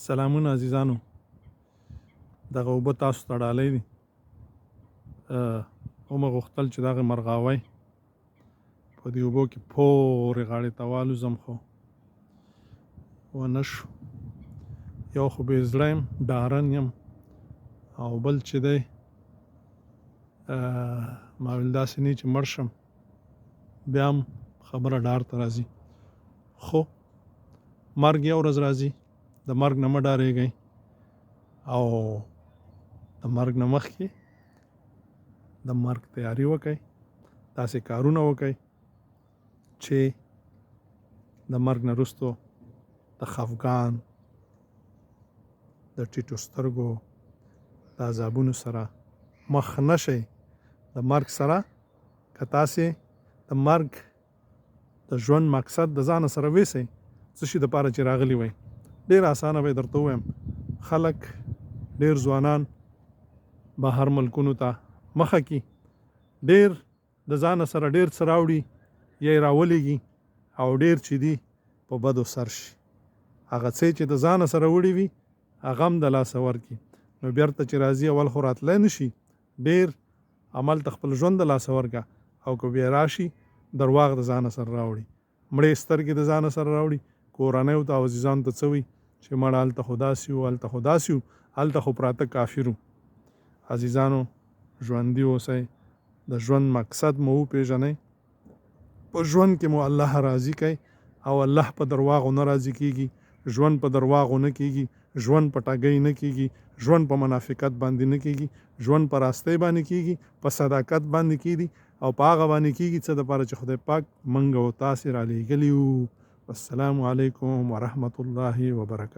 سلامونه عزیزانو، دغه اوبه تاسو ته ډالۍ دي. ومه غوښتل چې دغه مرغاوی په دې اوبو کې پورې غاړې ته والوزم، خو ونه شو. یو خو بې زړه یم، ډارن یم، او بل چې دی ما ویل داسې نه چې مړ شم، بیا هم خبره ډار ته راځي. خو مرګ یو ورځ راځي، د مرګ نه مه ډارېږئ، او د مرګ نه مخکې د مرګ تیاری وکړئ. داسې کارونه وکړئ چې د مرګ نه وروسته د خفګان، د ټیټو سترګو، د عذابونو سره مخ نه شئ. د مرګ سره که تاسې د مرګ د ژوند مقصد د ځانه سره ویسئ، څه شي دپاره چې راغلي وئ، ډېر اسانه به یې درته ووایم. خلک ډېر ځوانان بهر ملکونو ته مخه کي، ډېر د ځانه سره ډېر څه راوړي یا یې راولېږي، او ډېر چې دي په بدو سر شي. هغه څه چې د ځانه سره وړي وي هغه هم د لاسه ورکړي، نو بیرته چې راځي اول خو راتلی نه شي، ډېر هملته خپل ژوند د لاسه ورکه، او که بیا راشي درواغ د ځانه سره راوړي، مړې سترګې د ځانه سره راوړي، کورنیو ته او عزیزانو ته څه وي چې مړه هلته خو داسې وو، هلته خو داسې وو، هلته خو پراته کافر وو. عزیزانو ژوندي اوسئ، د ژوند مقصد مو وپېژنئ، په ژوند کې مو الله راضي کړئ، او الله په درواغو نه راضي کېږي، ژوند په درواغو نه کېږي، ژوند په ټګۍ نه کېږي، ژوند په منافقت باندې نه کېږي، ژوند په راستۍ باندې کېږي، په صداقت باندې کېږي، او په هغه باندې کېږي څه دپاره چې خدای پاک مونږ او تاسې رالېږلي وو. والسلام علیکم ورحمة الله وبرکاته.